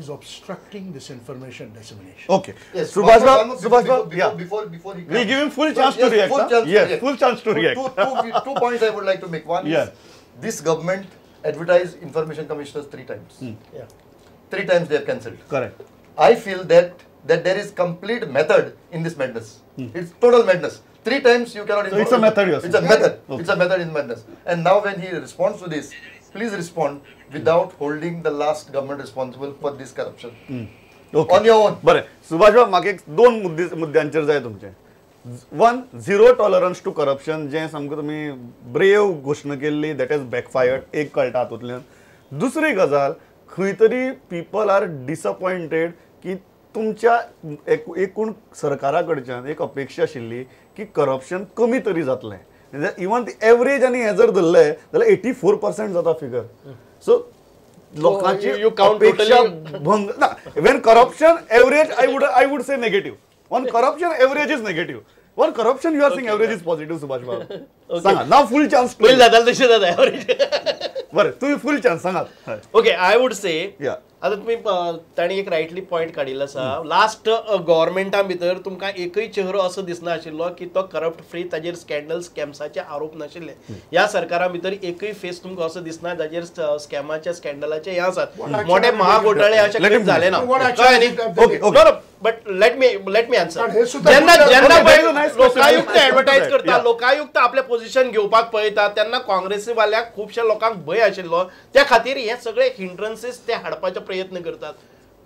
is obstructing this information dissemination. Okay. Yes, Subhash Bab, before he we give him full chance to react. Full chance, yes, full chance to react. Two points I would like to make. One is this government advertised information commissioners 3 times. Yeah. 3 times they have cancelled. Correct. I feel that there is complete method in this madness. It's total madness. 3 times you cannot. So it's a method. It's a method. Okay. It's a method in madness. And now when he responds to this, please respond without holding the last government responsible for this corruption. Okay. On your own. बरें सुभाष बाब म्हाका एक दोन मुद्द्यांचेर जाय तुमचे. 1, zero tolerance to corruption जें सामकें तुमी ब्रेव घोशणा केल्ली that is बॅकफायर्ड एक कळटा हातूंतल्यान. दुसरी गजाल खंय तरी पीपल are disappointed की तुमच्या एकूण सरकारा कडच्यान एक अपेक्षा आशिल्ली की करप्शन कमी तरी जातलें. इवन एवरेज आनी हें जर धरलें जाल्यार 84% जाता फिगर. सो लोकांची अपेक्षा भंग ना. When corruption average I would say negative. On corruption average is negative. On corruption you are saying average is positive. Subhash Bab सांगा ना फुल चान्स पयलीं जाता तशें जाता एवरेज. बरें तुमी फुल चान्स सांगात. ओके I would say आतां तुमी तांणी एक रायटली पॉयंट काडिल्लो आसा. लास्ट गव्हर्मेंटा भितर तुमकां एकूय चेहरो असो दिसना आशिल्लो की तो करप्ट फ्री, ताजेर स्कॅन्डल स्कॅम्साचे आरोप नाशिल्ले. ह्या सरकारा भितर एकूय फेस तुमकां असो दिसना जाचेर स्कॅमाचे स्कॅन्डलाचे हे आसात. मोठे महाघोटाळे अशे खंयच जाले ना. कळ्ळें न्ही? But let me answer. जेन्ना जेन्ना लोकायुक्त एडवर्टायज करता, लोकायुक्त आपले पोझिशन घेवपाक पळयता तेन्ना काँग्रेसीवाल्याक खुबश्या लोकांक भंय आशिल्लो. त्या खातीर हे सगळे हिंड्रन्सीस ते हाडपाचो प्रयत्न करतात.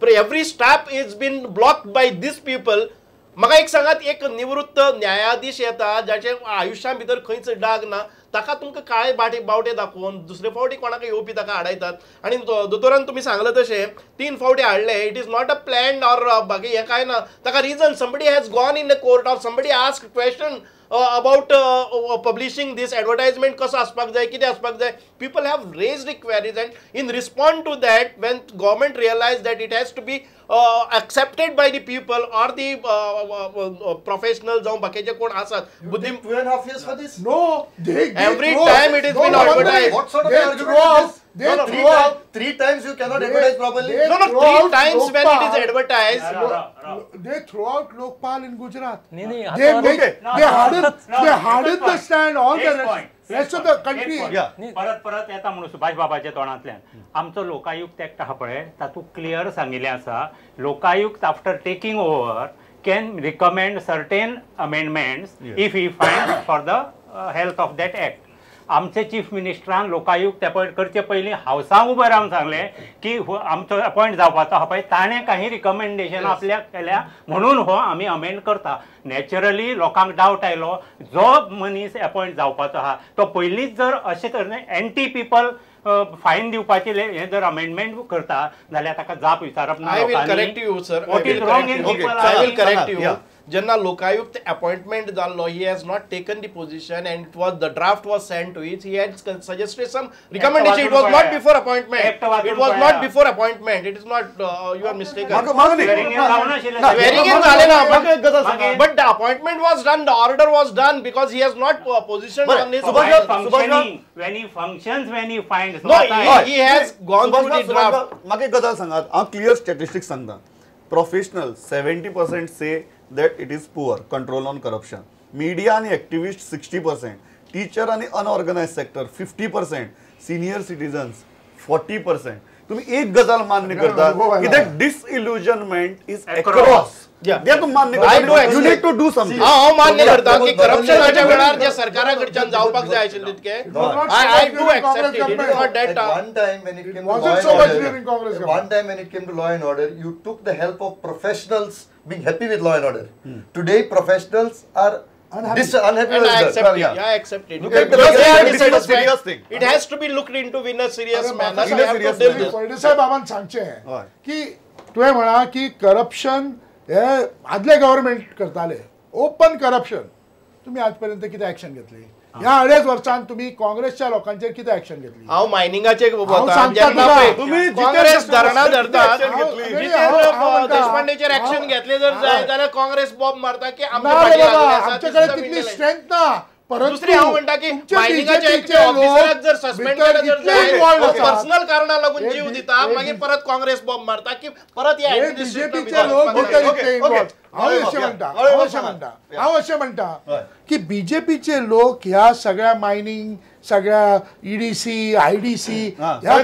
Every step is been blocked by this people. म्हाका एक सांगात, एक निवृत्त न्यायाधीश येता जाचे आयुश्या भितर खंयच डाग ना, ताका तुमकां काळे बावटे दाखोवन दुसरे फावटी कोणाक येवपी ताका आडायतात. आनी दोतोरान तुमी सांगलें तशें 3 फावटी हाडले. It is not a plan or बाकी हें कांय ना. ताका reason somebody has gone in the court or somebody ask question about publishing this advertisement कसो आसपाक जाय, कितें आसपाक जाय. People have raised queries and in respond to that when government realise that it has to be accepted by the people or the professional जावं बाकीचे कोण आसात बुद्धी. 2.5 years for this? No, every time it is been advertised. What sort of argument is this? They 3 times you cannot advertise properly. No, 3 times when it is advertised. They throw out Lokpal in Gujarat. They hardened the stand all the rest of the country. परत परत येता म्हणून सुभाष बाबाच्या तोंडांतल्यान आमचो Lokayukta act आहा पळय तातूंत क्लियर सांगिल्लें आसा, Lokayukta after taking over can recommend certain amendments if he find for the health of that act. आमचे चीफ मिनिस्टरान लोकायुक्त अपॉयंट करचे पयलीं हावसांक उबे रावन सांगलें की आमचो अपॉयंट जावपाचो आहा पळय, ताणें काही रिकमेंडेशन आपल्याक केल्या म्हणून हो आमी अमेंड करता. नॅचरली लोकांक डावट आयलो, जो मनीस अपॉयंट जावपाचो आहा तो पयलींच जर अशे तरेन एंटी पीपल फायन दिवपाचे हे जर अमेंडमेंट करता जाल्यार ताका जाप विचारप ना. I will correct you sir. What is wrong in people? I will correct you. जेन्ना लोकायुक्त अपॉइंटमेंट जाल्लो, he has not taken the position and it was the draft was send to it. He had suggested some recommendation. It was not before appointment. It was not before appointment. It is not, you are mistaken. Swearing in जालें ना, but the appointment was done, the order was done because he has not position on his. When he functions, when he finds. No, he has gone through the draft. म्हाका एक गजाल सांगात, हांव clear statistics सांगता. Professional 70% say that it is poor control on corruption. Media and activists 60%, teacher and unorganized sector 50%, senior citizens 40%. तुम्ही एक गजाल मान्य करता की that disillusionment is across. ते तूं मान्य करता. You need to do something. हांव मान्य करता की करप्शनाच्या वेळार जे सरकारा कडच्यान जावपाक जाय आशिल्लें तितकें I do accept it. It is not that one time when it came to wasn't so much during Congress government. One time when it came to law and order, you took the help of professionals being happy with law and order. Today professionals are unhappy. And I accept it. Yeah, I accept it. Look at the serious thing. It has to be looked into in a serious manner. We have to deal with. Phaldesai बाबान सांगचें की तुवें म्हणा की corruption हे आदले government करताले, open corruption. तुमी आज पर्यंत कितें एक्शन घेतली? ह्या 2.5 वर्सांत तुमी काँग्रेसच्या लोकांचेर कितें एक्शन घेतली? हांव मायनिंगाचेर काँग्रेस धरणां धरतात, देशपांडेचेर एक्शन घेतले जर जाय जाल्यार काँग्रेस बॉम्ब मारता की आमचे कडेन तितली स्ट्रेंथ ना. दुसरी हांव म्हणटा की मायनिंगाच्या एकट्या ऑफिसराक जर सस्पेंड केलें जर पर्सनल कारणां लागून जीव दिता, मागीर परत काँग्रेस बॉम्ब मारता की परत हे बीजेपीचे लोक भितर इतले इन्वॉल्व. हांव अशें म्हणटा की बीजेपीचे लोक ह्या सगळ्या मायनिंग, सगळ्या ईडीसी, आयडीसी ह्या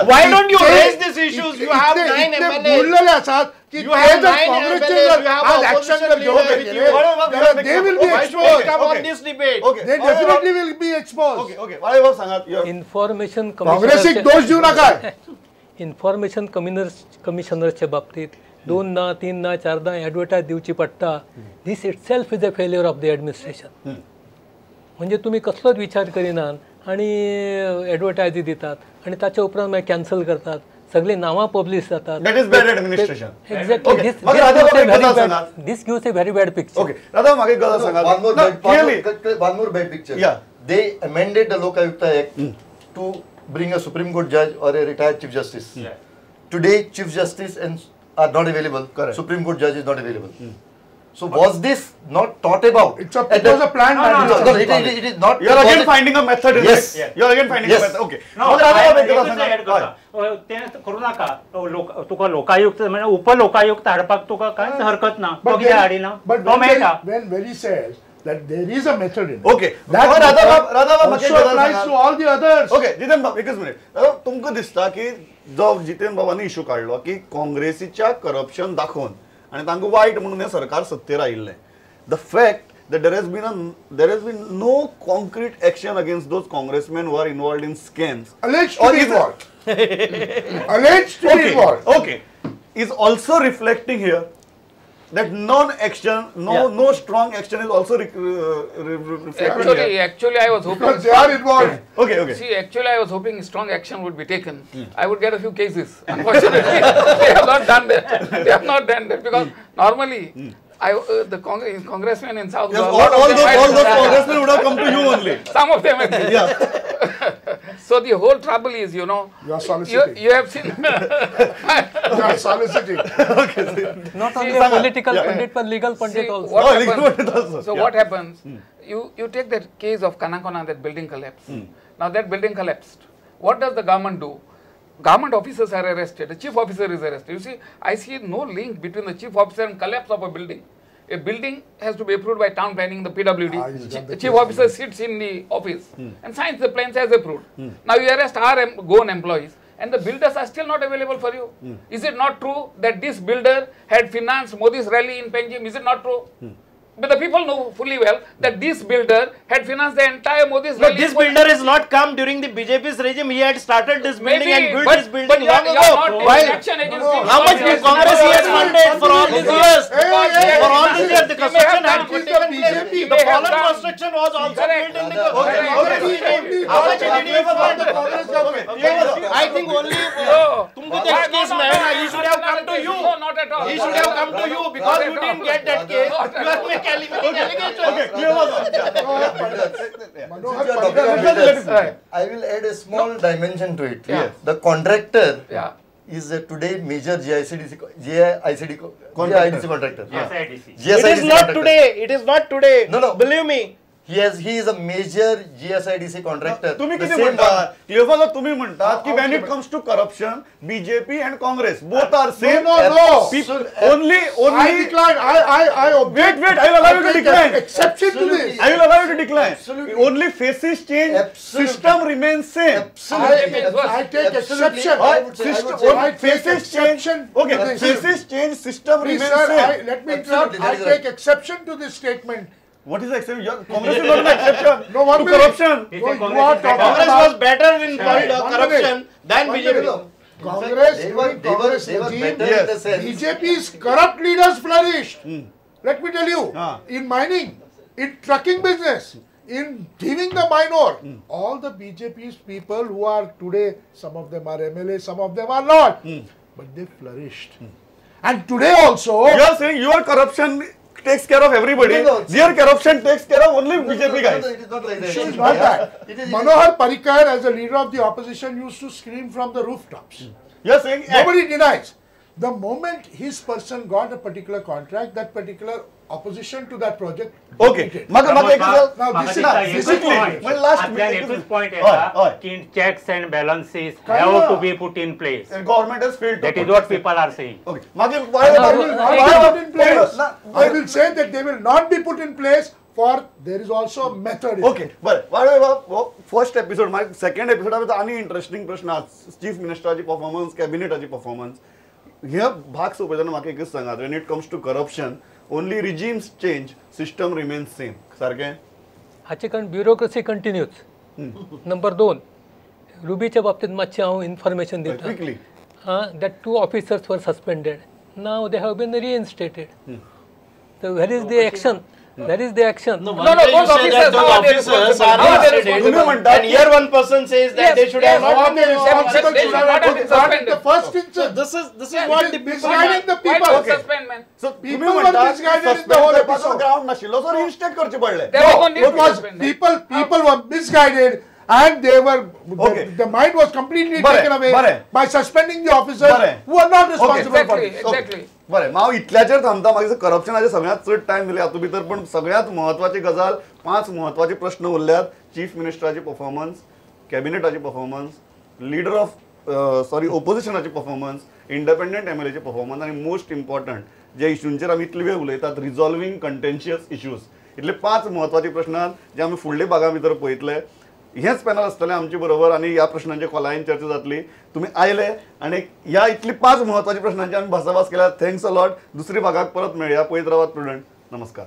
Why don't you raise these issues? You have 9 MLAs. बोललेले आसात की ते जर काँग्रेसचे जर आज ऍक्शन जर घेवंक गेले they will be exposed. Come on this debate. They definitely will be exposed. Okay, okay. वाळेबाब सांगात. इन्फॉर्मेशन काँग्रेसीक दोश दिवं नाका. इन्फॉर्मेशन कमिशनरच्या बाबतीत 2 ना 3 ना 4 दा ॲडवर्टायज दिवची पडटा. This itself is a failure of the administration. म्हणजे तुमी कसलोच विचार करिनात आनी ॲडवर्टायजी दितात आनी ताच्या उपरांत मागीर कॅन्सल करतात, सगळीं नांवां पब्लीश जातात. That is bad administration. Exactly. This gives a very bad picture. Okay Radha, म्हाका एक गजाल सांगात. One more bad picture. They amended the Lokayukta Act to bring a Supreme Court judge or a retired Chief Justice. Today, Chief Justice and are not available. Correct. Supreme Court judge is not available. So was this not thought about? It was a planned. No, it is not. You are again finding a method. Yes. You are again finding a method. Okay. No, तें करूं नाका. तुका लोकायुक्त म्हणजे उपलोकायुक्त हाडपाक तुका कांयच हरकत ना. तो कित्याक हाडिना? तो मेळटा. When Veli says that there is a method in it. Okay. That also applies to all the others. Okay, Jiten बाब, एकच मिनिट. तुमकां दिसता की जो जितेन बाबांनी इशू काडलो की काँग्रेसीच्या करप्शन दाखोवन आनी तांकां वायट म्हणून हें सरकार सत्तेर आयिल्लें. The fact that there has been no concrete action against those congressmen who are involved in scams. Alleged to be involved. Alleged to be involved. Okay. Is also reflecting here that non-action, no strong action is also reflected here. Actually, I was hoping... Because they are involved. Okay, okay. See, actually, I was hoping strong action would be taken. I would get a few cases. Unfortunately, they have not done that. They have not done that because normally, the congressmen in South... Yes, all those congressmen would have come to you only. Some of them. Yeah. So the whole trouble is, you know, you are soliciting. You have seen. You are soliciting. Okay. Not only a political pundit, but legal pundit also. What happens, so what happens? You take that case of Canacona, that building collapse. Now that building collapsed. What does the government do? Government officers are arrested. The chief officer is arrested. You see, I see no link between the chief officer and collapse of a building. A building has to be approved by town planning, the PWD. The chief officer sits in the office and signs the plans as approved. Now you arrest our Goan employees and the builders are still not available for you. Is it not true that this builder had financed Modi's rally in Panjim? Is it not true? But the people know fully well that this builder had financed the entire Modi's rally. But this builder is not come during the BJP's regime. He had started this building and built this building long ago. Why? How much Congress he has funded for all these years? For all these years, the construction had taken place. The fallen construction was also built in the Congress regime. How much did he fund? I think only Tumko that case, man, he should have come to you. No, not at all. He should have come to you because you didn't get that case. You are making Okay, clear. I will add a small dimension to it. Yes. The contractor is today major GICDC contractor. GSIDC. It is not today. It is not today. No, no. Believe me. He is a major GSIDC contractor. तुम्ही किती म्हणता? Clear तुम्ही म्हणतात की when it comes to corruption, BJP and Congress both are same. No, no. Only I decline. I wait. I will allow you to decline. Exception to this. I will allow you to decline. Absolutely. Only faces change. Absolutely. System remains same. Absolutely. I take exception. I faces change. Okay. Faces change. System remains same. Let me interrupt. I take exception to this statement. What is the exception? Congress is not an exception. No, one to corruption. No, you are talking Congress was better in corruption than BJP. Congress, Congress regime, yes. BJP's corrupt leaders flourished. Let me tell you, in mining, in trucking business, in thieving the mine ore, all the BJP's people who are today, some of them are MLA, some of them are not, but they flourished. And today also... You are saying your corruption takes care of everybody. No, no. Their corruption takes care of only BJP guys. No, it is not like that. It is not that. Manohar Parrikar, as a leader of the opposition, used to scream from the rooftops. You are saying nobody denies. The moment his person got a particular contract, that particular opposition to that project. Okay. Now this is last point की checks and balances have to be put in place. Government has failed. That is what people are saying. Okay. I will say that they will not be put in place, for there is also a method. Okay. बरें, first episode, मागीर second एपिसोडा आनी interesting प्रश्न, chief मिनिस्टराची performance, कॅबिनेटाची performance. हे भाग सोंपयतना म्हाका एकच सांगात, when it comes to corruption only regimes change, system remains same. सारकें हाचे कारण ब्युरोक्रेसी कंटिन्यूज. नंबर 2, रुबीच्या बाबतीत मातशें हांव इन्फॉर्मेशन दिता quickly. That 2 officers were suspended, now they have been reinstated. Where is the action? That is the action. No, no, those officers are arrested. And here one person says that they should have not been responsible. They should not have been suspended. The first instance. This is what the misguiding the people. Okay. So people were misguided in the whole episode. Ground नाशिल्लो, so reinstate करचे पडले. It was people were misguided. And they were, the mind was completely taken away by suspending the officers who are not responsible for it. Exactly. बरें, हांव इतल्याचेर थांबता. मागीर करप्शनाचे सगळ्यांत चड time दिले हातूंत भितर, पण सगळ्यांत म्हत्वाची गजाल, 5 म्हत्वाचे प्रश्न उरल्यात. चीफ मिनिस्टराची परफॉर्मन्स, कॅबिनेटाची परफॉर्मन्स, लिडर ऑफ सॉरी ओपोजिशनाची परफॉर्मन्स, इंडिपेंडंट एमएलएची परफॉर्मन्स, आनी मोस्ट इम्पॉर्टंट जे इशूंचेर आमी इतले वेळ उलयतात, रिजॉल्वींग कंटेन्शियस इश्यूज. इतले 5 म्हत्वाचे प्रश्न जे आमी फुडले भागा भितर पळयतले. हेच पॅनल आसतलें आमचे बरोबर आनी ह्या प्रश्नांचे खोलायेन चर्चा जातली. तुमी आयले आनी ह्या इतली 5 म्हत्वाच्या प्रश्नांची आमी भासाभास केल्या. Thanks a lot. दुसरी भागाक परत मेळया. पळयत रावात प्रुडंट. नमस्कार.